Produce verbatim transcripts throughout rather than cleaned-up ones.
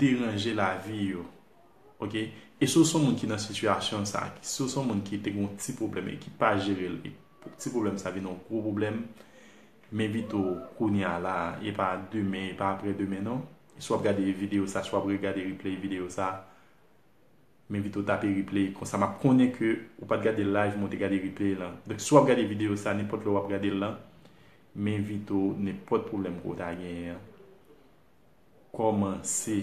deranje lavi yo. Oke? E si w se yon moun ki nan sitiyasyon sa, si w se yon moun ki te gen yon ti pwoblèm e ki pa jere l, e ti pwoblèm sa vin yon gwo pwoblèm, m envite w kounye a la, e pa demen, e pa apre demen non. Si w ap gade videyo sa, si w ap regade replay videyo sa, m envite w tape replay, konsa m ap konnen ke ou pa t gade live, men w te gade replay lan. Donk, si w ap gade videyo sa, nenpòt lè w ap gade l lan, m envite w, nenpòt pwoblèm ke w ta genyen an, kòmanse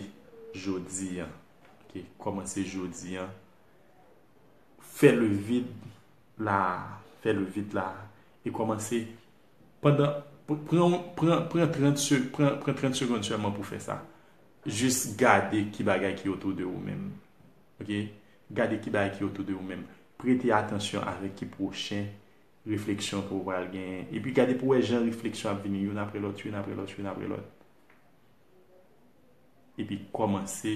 jodi an. Oke, kòmanse jodi an. Fè le vide la, fè le vide la, e kòmanse pandan, pran, pran, pran trant se-, pran, pran trant segonn sèlman pou fè sa. Jis gade ki bagay ki otou de ou menm. Oke? Gade ki bagay ki otou de ou menm. Prete atansyon avèk ki pwochen refleksyon ke w pral genyen. Epi gade pou w wè jan refleksyon ap vini youn apre lòt, youn apre lòt, youn apre lòt. Epi kòmanse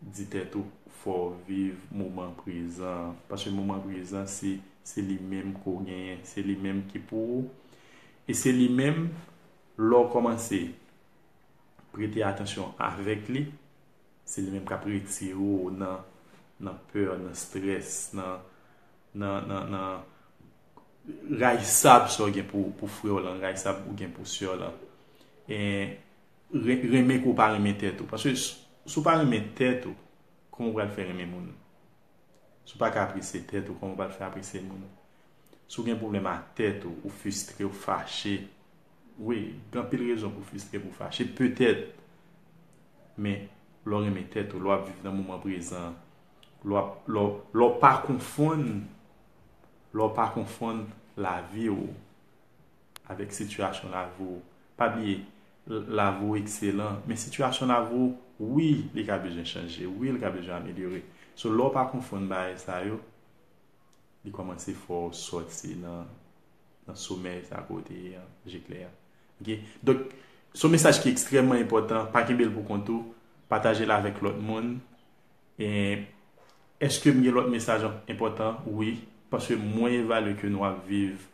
di tèt ou, fò w viv moman prezan an. Paske moman prezan, se, se li menm ke w genyen, se li menm ki pou ou. E se li menm, lè w kòmanse prete atansyon avèk li, se li menm k ap retire w nan, nan pè, nan strès, nan, nan, nan, nan rayisab sa w gen pou, pou frè w lan, rayisab ou gen pou sè w lan. E re-, renmen ke w pa renmen tèt ou. Paske s-, si w pa renmen tèt ou, kòman w pral fè renmen moun? Si w pa ka apresye tèt ou, kòman w pral fè apresye moun? Si w gen pwoblèm ak tèt ou, ou fristre, ou fache, wi, gen anpil rezon pou fristre, pou fache, petèt. Men, lè w renmen tèt ou, lè w ap viv nan moman prezan an, lè w ap, lè w, lè w pa konfonn, lè w pa konfonn lavi w avèk sitiyasyon lavi w. Pa bliye, l-, lavi w ekselan, men sitiyasyon lavi w, wi, li ka bezwen chanje, wi, li ka bezwen amelyore. So, lè w pa konfonn bagay sa yo, li kòmanse fè w sòti nan, nan somèy sa ke w te ye an, je klè an. Oke? Donk, se yon mesaj ki ekstrèmman enpòtan, pa kenbe l pou kont ou, pataje l avèk lòt moun. E èske m gen lòt mesaj enpòtan? Wi, paske mwen evalye ke nou ap viv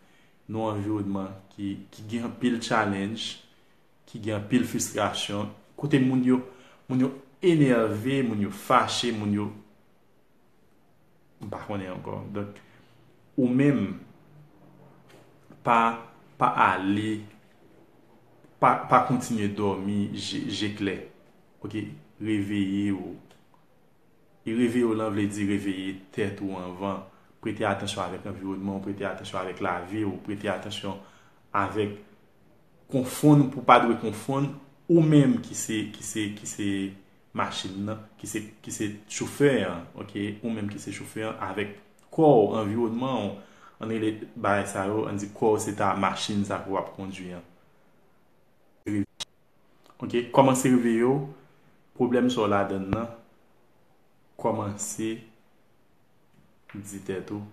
nan yon anviwònman ki, ki gen anpil challenge, ki gen anpil fristrasyon, kote moun yo, moun yo enève, moun yo fache, moun yo, m pa konnen ankò. Donk, ou menm, pa, pa ale, pa, pa kontinye dòmi je, je klè. Oke? Reveye w. E reveye w lan vle di reveye tèt ou anvan. Prete atansyon avèk anviwònman w, prete atansyon avèk lavi w, prete atansyon avèk konfonn pou pa dwe konfonn ou menm ki se, ki se, ki se machin nan, ki se, ki se chofè an, oke? Ou menm ki se chofè an avèk kò w, anviwònman w, ann rele bagay sa yo, ann di kò w se ta machin sa ke w ap kondui an. Oke, kòmanse reveye w, pwoblèm sa w ladann nan, kòmanse di tèt ou,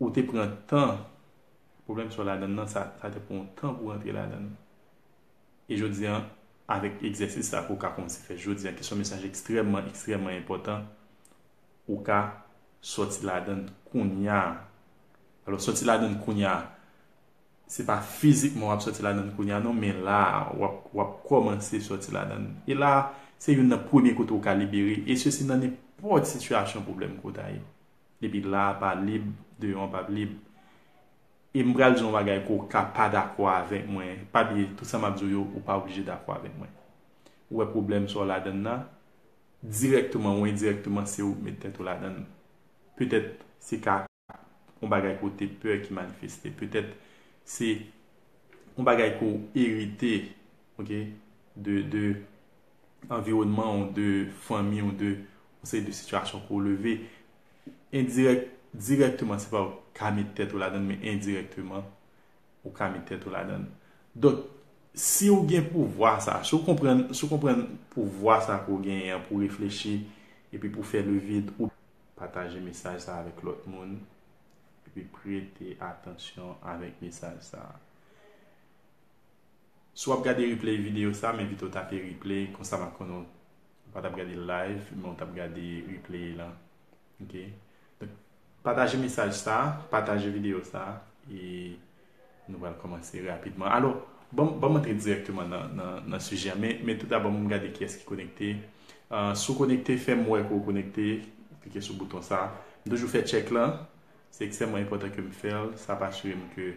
ou te pran tan, pwoblèm sa w ladann nan, sa, sa te pran w tan pou w rantre ladann. E jodi an, avèk egzèsis sa ke w ka kòmanse fè jodi an, ki se yon mesaj ekstrèmman, ekstrèmman enpòtan, ou ka sòti ladann kounye a. Alò, sòti ladann kounye a, se pa fizikman w ap sòti ladann kounye a non, men la a, w ap, w ap kòmanse sòti ladann. E la a, se youn nan premye kote w ka libere, e se si nan nenpòt sitiyasyon pwoblèm ke w ta ye. Depi la a pa lib, deyò an p ap lib. E m pral di w yon bagay ke w ka pa dakò avèk mwen. Pa bliye, tout sa m ap di w yo, ou pa oblije dakò avèk mwen. Ou wè pwoblèm sa w ladann nan, dirèkteman ou endirèkteman, se ou k met tèt ou ladann. Petèt se ka yon bagay ke w te pè ki manifeste. Petèt se yon bagay ke w erite, oke, de, de anviwònman w, de fanmi w, de yon seri de sitiyasyon ke w leve. Endirèk, dirèkteman, se pa ou k ka met tèt ou ladann, men endirèkteman, ou ka met tèt ou ladann. Donk, si w gen pouvwa sa, si w konprann, si w konprann pouvwa sa ke w genyen an pou w reflechi, epi pou w fè le vide, ou pataje mesaj sa avèk lòt moun, epi prete atansyon avèk mesaj sa. Si w ap gade replay videyo sa, m envite w tape replay, konsa m ap konnen w pa t ap gade live, men w t ap gade replay lan. Oke? Donk, pataje mesaj sa, pataje videyo sa, e nou pral kòmanse rapidman. Alò, Bon, bon, m antre dirèkteman nan, nan, nan sijè a. Men, men tou dabò, m gade kiyès ki konekte. Ah, si w konekte, fè m wè ke w konekte. Klike sou bouton sa. M toujou fè tchèk lan. Se ekstrèmman enpòtan ke m fè l. Sa ap asire m ke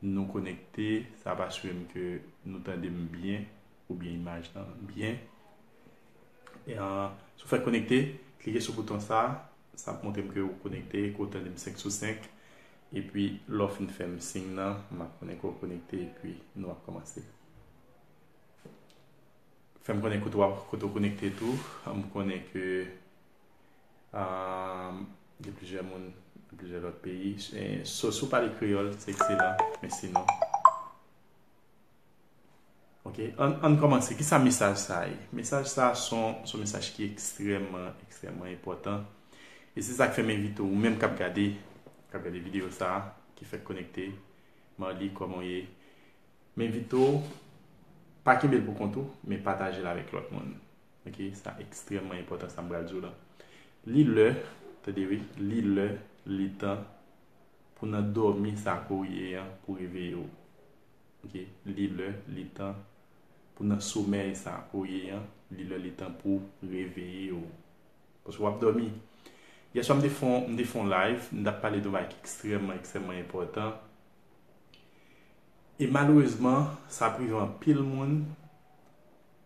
nou konekte. Sa ap asire m ke nou tande m byen. Oubyen imaj lan byen. E, ah, si w fèk konekte, klike sou bouton sa. Sa ap montre m ke w konekte, ke w tande m senk sou senk. Epi, lè w fin fè m siy nan, m ap konnen ke w konekte, epi nou ap kòmanse. Fè m konnen kote w ap, kote w konekte tou. M konnen ke, ah, gen plizyè moun nan plizyè lòt peyi. E, so, si w pale kreyòl, se ekselan. Men sinon, Ok, ann, ann kòmanse. Kisa mesaj sa a ye? Mesaj sa a se yon, se yon mesaj ki ekstrèmman, ekstrèmman enpòtan. E se sa k fè m envite w, ou menm k ap gade, k ap gade videyo sa a, ki fèk konekte, Marly, kòman w ye? M envite w, pa kenbe l pou kont ou, men pataje l avèk lòt moun. Ok, sa ekstrèmman enpòtan, sa m pral di w la. Li lè, tande wi, li lè, li tan pou nan dòmi sa ke w ye an, pou reveye w. Ok, li lè, li tan pou nan somèy sa ke w ye an, li lè, li tan pou reveye w. Paske w ap dòmi. Yèswa, m te fè yon, m te fè yon live, m t ap pale de yon bagay ki ekstrèmman, ekstrèmman enpòtan. E malerezman, sa ap rive anpil moun,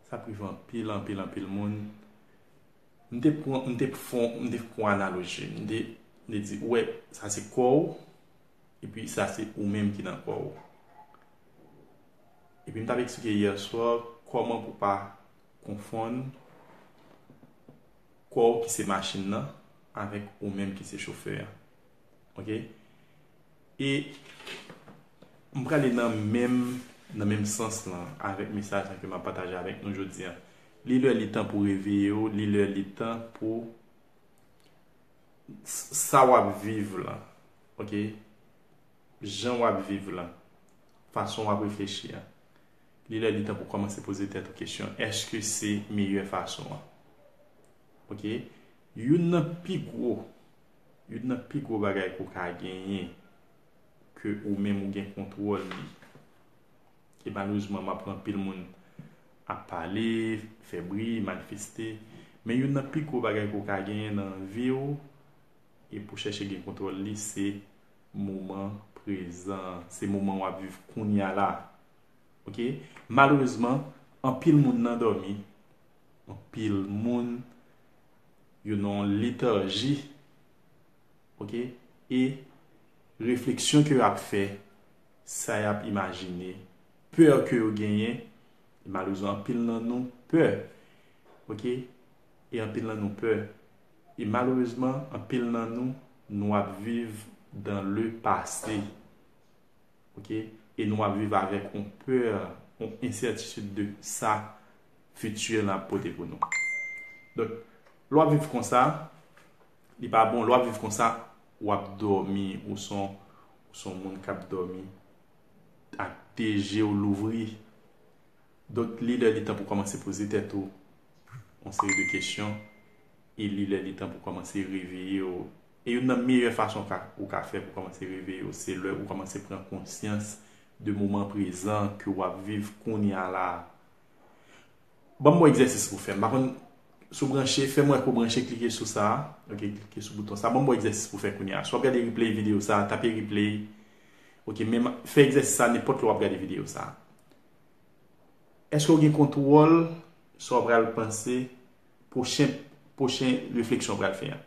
sa ap rive anpil, anpil, anpil moun. M te pran, m te fè, m te fè yon analoji. M te, m te di, ou wè, sa se kò w, epi sa se ou menm ki nan kò w. Epi m t ap eksplike yè swa kòman pou pa konfonn kò w ki se machin nan avèk ou menm ki se chofè a. Ok? E m prale nan menm, nan menm sans lan avèk mesaj lan ke m ap pataje avèk nou jodi a. Li lè li tan pou reveye w, li lè li tan pou s- sa w ap viv lan. Ok? Jan w ap viv lan, fason w ap reflechi an. Li lè li tan pou kòmanse poze tèt ou kesyon, èske se meyè fason an? Ok? Youn nan pi gwo, youn nan pi gwo bagay ke w ka genyen, ke ou menm ou gen kontwòl li. E malerezman, m ap wè anpil moun ap pale, fè bri, manifeste. Men youn nan pi gwo bagay ke w ka genyen nan vi w, e pou chèche gen kontwòl li, se moman prezan, se moman w ap viv kounye a la. Ok? Malerezman, anpil moun nan dòmi, anpil moun yo nan yon letarji, ok? E refleksyon ke y ap fè, sa y ap imajine, pè ke yo genyen, e malerezman, anpil nan nou pè, ok? E anpil nan nou pè. E malerezman, anpil nan nou, nou ap viv dans le passé. Ok? E nou ap viv avèk yon pè, yon ensètitid de sa fiti lan ap pote pou nou. Donk, lè w ap viv konsa, li pa bon. Lè w ap viv konsa, w ap dòmi, ou se yon, ou se yon moun k ap dòmi ak de je w louvri. Donk, li lè li tan pou kòmanse poze tèt ou yon seri de kesyon, e li lè li tan pou kòmanse reveye w. E youn nan meyè fason ka, ou ka fè pou kòmanse reveye w, se lè ou kòmanse pran konsyans de moman prezan ke w ap viv kounye a la a. Ban m yon egzèsis pou fè. M pa konn si w branche, fè m wè ke w branche, klike sou sa a. Ok, klike sou bouton sa a. Ban m yon egzèsis pou fè kounye a. Si w ap gade replay videyo sa a, tape replay. Ok, men fè egzèsis sa a nenpòt lè w ap gade videyo sa a. Èske w gen kontwòl sa w pral panse pwochen, pwochen refleksyon w pral fè a?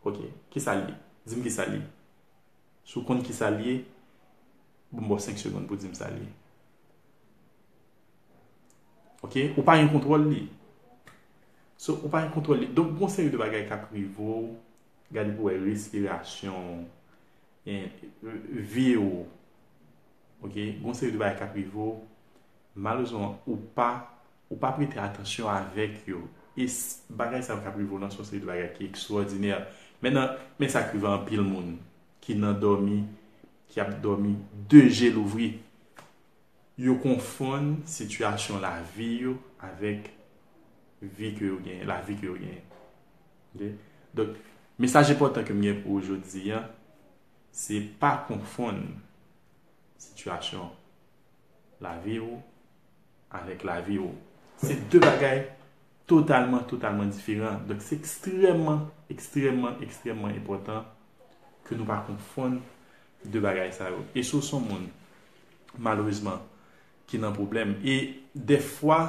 Ok, kisa l ye? Di m kisa l ye. Si w konn kisa l ye, ban m ba w senk segonn pou di m sa l ye. Ok, ou pa gen kontwòl li. So, ou pa gen kontwòl li. Donk, gon seri de bagay k ap rive w, gade pou wè respirasyon w, e, vi w. Ok, gon seri de bagay k ap rive w, malerezman, ou pa, ou pa prete atansyon avèk yo. E s- bagay sa yo k ap rive w lan se yon seri de bagay ki ekstwòdinè. Mentnan, men sa k rive anpil moun ki nan dòmi, ki ap dòmi de je louvri. Yo konfonn sitiyasyon lavi yo avèk vi ke yo genyen, lavi ke yo genyen. Ok? Donk, mesaj enpòtan ke m gen pou ou jodi a, se pa konfonn sitiyasyon lavi w avèk lavi w. Se de bagay totalman, totalman diferan. Donk, se ekstrèmman, ekstrèmman, ekstrèmman enpòtan ke nou pa konfonn de bagay sa yo. E si w se yon moun, malerezman, ki nan pwoblèm, e dèfwa,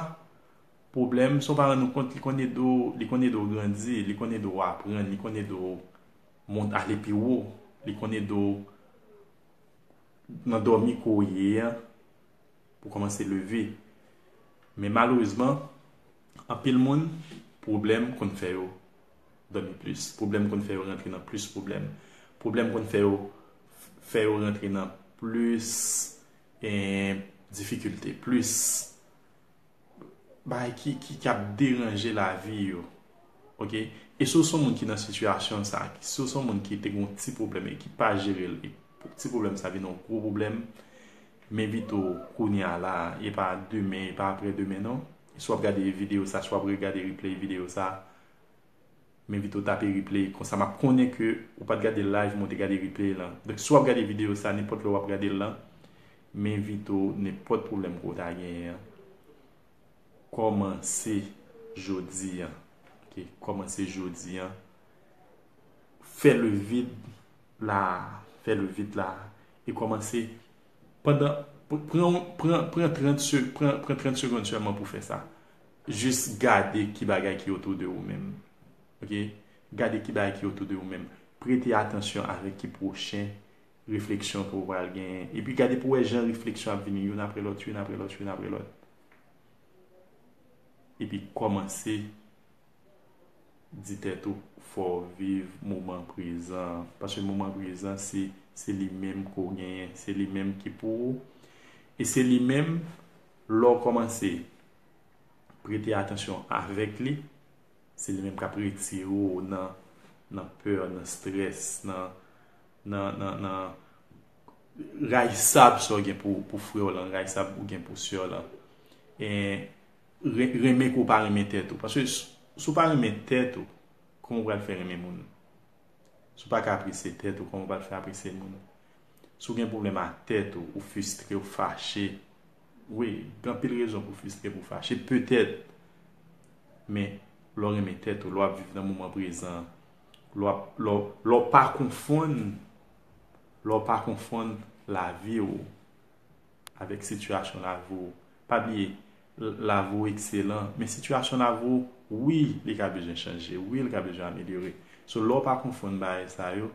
pwoblèm, san w pa rann ou kont, li konn ede w, li konn ede w grandi, li konn ede w aprann, li konn ede w mont, ale pi wo, li konn ede w nan dòmi ke w ye a, pou kòmanse leve. Men malerezman, anpil moun, pwoblèm konn fè yo dòmi plis. Pwoblèm konn fè yo rantre nan plis pwoblèm. Pwoblèm konn fè yo, fè yo rantre nan plis, eh, difikilte, plis bagay ki, ki, ki ap deranje lavi yo. Oke? E si w se yon moun ki nan sitiyasyon sa, si w se yon moun ki te gen yon ti pwoblèm e ki pa jere l, e ti pwoblèm sa vin yon gwo pwoblèm, m envite w kounye a la, e pa demen, e pa apre demen non. Si w ap gade videyo sa, si w ap regade replay videyo sa, m envite w tape replay. Konsa m ap konnen ke ou pa t gade live, men w te gade replay lan. Donk, si w ap gade videyo sa, nenpòt lè w ap gade l lan, m envite w, nenpòt pwoblèm ke w ta genyen an, kòmanse jodi an. Oke, kòmanse jodi an. Fè le vide la, fè le vide la, e kòmanse pandan, pr-, pran, pran, pran trant se-, pran, pran trant segonn sèlman pou fè sa. Jis gade ki bagay ki otou de ou menm. Oke? Gade ki bagay ki otou de ou menm. Prete atansyon avèk ki pwochen refleksyon ke w pral genyen. Epi gade pou w wè jan refleksyon ap vini youn apre lòt, youn apre lòt, youn apre lòt. Epi kòmanse di tèt ou, fò w viv moman prezan an. Paske moman prezan, se, se li menm ke w genyen, se li menm ki pou ou. E se li menm, lè w kòmanse prete atansyon avèk li, se li menm k ap retire w nan, nan pè, nan strès, nan, nan, nan, nan rayisab sa w gen pou, pou frè w lan, rayisab ou gen pou sè w lan. E re-, renmen ke w pa renmen tèt ou. Paske s-, si w pa renmen tèt ou, kòman w pral fè renmen moun? Si w pa ka apresye tèt ou, kòman w pral fè apresye moun? Si w gen pwoblèm ak tèt ou, ou fistre, ou fache, wi, gen anpil rezon pou fistre, pou fache, petèt. Men, lè w renmen tèt ou, lè w ap viv nan moman prezan, lè w ap, lè w, lè w pa konfonn, lè w pa konfonn lavi w avèk sitiyasyon lavi w. Pa bliye, l-, lavi w ekselan, men sitiyasyon lavi w, wi, li ka bezwen chanje, wi, li ka bezwen amelyore. So, lè w pa konfonn bagay sa yo,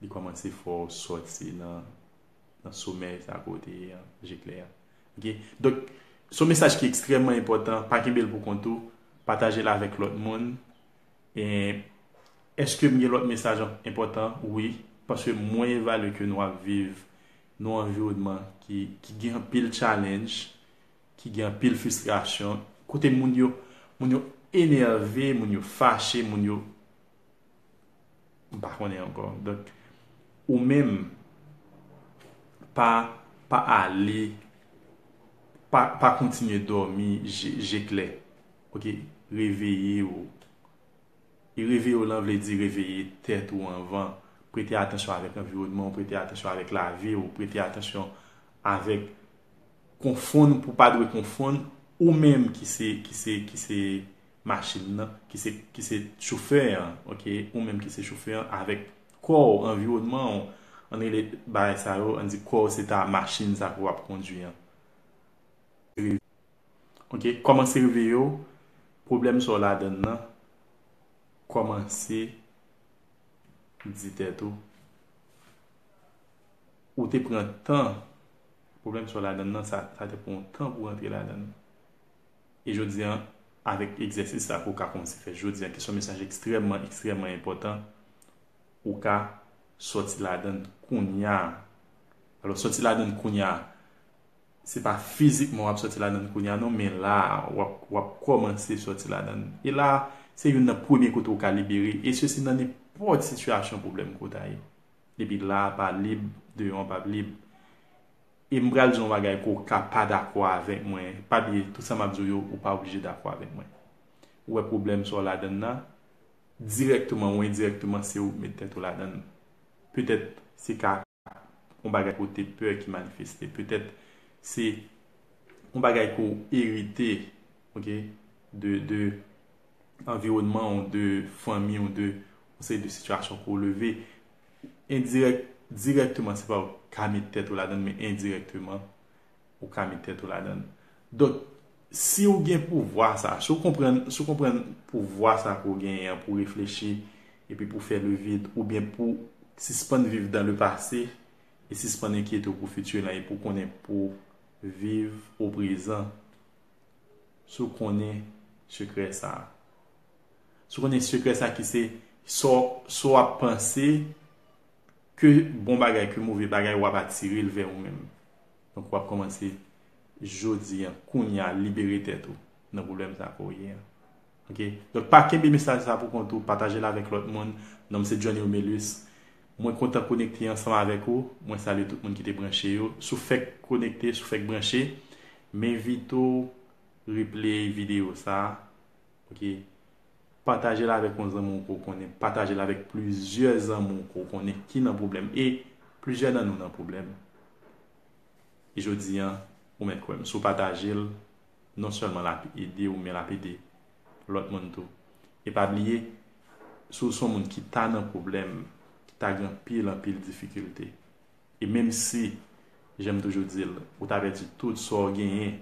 li kòmanse fè w sòti nan, nan somèy sa ke w te ye an, je klè an. Oke? Donk, se yon mesaj ki ekstrèmman enpòtan, pa kenbe l pou kont ou, pataje l avèk lòt moun. E èske m gen lòt mesaj enpòtan? Wi, paske mwen evalye ke nou ap viv nan yon anviwònman ki, ki gen anpil challenge, ki gen anpil fristrasyon, kote moun yo, moun yo enève, moun yo fache, moun yo, m pa konnen ankò. Donk, ou menm, pa, pa ale, pa, pa kontinye dòmi je, je klè. Oke? Reveye w. E reveye w lan vle di reveye tèt ou anvan. Prete atansyon avèk anviwònman w, prete atansyon avèk lavi w, prete atansyon avèk konfonn pou pa dwe konfonn ou menm ki se, ki se, ki se machin nan, ki se, ki se chofè an, oke? Ou menm ki se chofè an avèk kò w, anviwònman w, ann rele bagay sa yo, ann di kò w se ta machin sa ke w ap kondui an. Oke, kòmanse reveye w, pwoblèm sa w ladann nan, kòmanse di tèt ou, ou te pran tan, pwoblèm sa w ladann nan, sa, sa te pran w tan pou w rantre ladann. E jodi an, avèk egzèsis sa ke w ka kòmanse fè jodi an, ki se yon mesaj ekstrèmman, ekstrèmman enpòtan, ou ka sòti ladann kounye a. Alò, sòti ladann kounye a, se pa fizikman w ap sòti ladann kounye a non, men la a, w ap, w ap kòmanse sòti ladann. E la a, se youn nan premye kote w ka libere, e se si nan nenpòt sitiyasyon pwoblèm ke w ta ye. Depi la a pa lib, deyò an p ap lib. E m pral di w yon bagay ke w ka pa dakò avèk mwen. Pa bliye, tout sa m ap di w yo, ou pa oblije dakò avèk mwen. Ou wè pwoblèm sa w ladann nan, dirèkteman ou endirèkteman, se ou k met tèt ou ladann. Petèt se ka yon bagay ke w te pè ki manifeste. Petèt Se yon bagay ke w erite, ok, de, de anviwònman w, de fanmi w, de yon seri de sitiyasyon ke w leve. Endirèk, dirèkteman, se pa w ka met tèt ou ladan l, men endirèkteman, ou ka met tèt ou ladan l. Donk, si w gen pouvwa sa, si w konprann, si w konprann pouvwa sa ke w genyen an pou w reflechi, epi pou w fè le vide, oubyen pou w sispann viv dans le passé, e sispann enkyete w pou fiti lan, e pou w konnen pou w viv o prezan, si w konnen sekrè sa. Si w konnen sekrè sa ki se, sa w, sa w ap panse, ke bon bagay, ke move bagay, w ap atire l vè ou menm. Donk, w ap kòmanse jodi an, kounye a, libere tèt ou nan pwoblèm sa ke w ye an. Ok? Donk, pa kenbe mesaj sa pou kont ou, pataje l avèk lòt moun. Non m se Johnny Romelus. Mwen kontan konekte ansanm avèk ou. Mwen salye tout moun ki te branche yo. Si w fèk konekte, si w fèk branche, m envite w replay videyo sa. Ok? Pataje l avèk yon zanmi w ke w konnen. Pataje l avèk plizyè zanmi w ke w konnen ki nan pwoblèm. E plizyè nan nou nan pwoblèm. E jodi an, ou mèt kwè m. Si w pataje l, non sèlman l ap ede ou, men l ap ede lòt moun tou. E pa bliye, si w se yon moun ki ta nan pwoblèm, ki ta gen anpil, anpil difikilte, e menm si, jan m toujou di l, ou ta pèdi tout sa w genyen,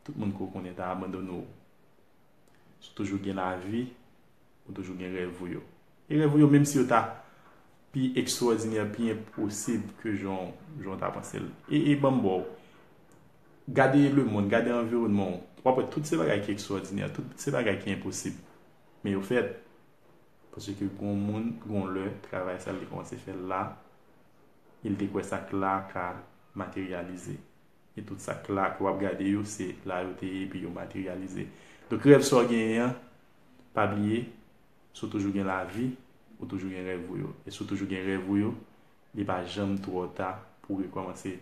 tout moun ke w konnen ta abandone w. Si w toujou gen lavi, ou toujou gen rèv ou yo. E rèv ou yo, menm si yo ta pi ekstwòdinè, pi enposib ke jan, jan w ta panse l. E, e ban m ba w. Gade lemonn, gade anviwònman w. W ap wè tout se bagay ki ekstwòdinè, tout se bagay ki enposib. Men yo fèt. Paske gon moun, gon lè, travay sa l te kòmanse fè l la, e l te kwè sa k la ka materyalize. E tout sa k la ke w ap gade yo, se la yo te ye epi yo materyalize. Donk, rèv sa w genyen an, pa bliye, si w toujou gen lavi, ou toujou gen rèv ou yo. E si w toujou gen rèv ou yo, li pa janm twò ta pou w rekòmanse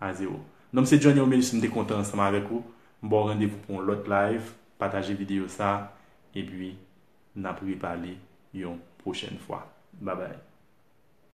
a zewo. Non m se Johnny Romelus, m te kontan ansanm avèk ou. M ba w randevou pou yon lòt live. Pataje videyo sa, epi n ap repale yon pwochèn fwa. Babay.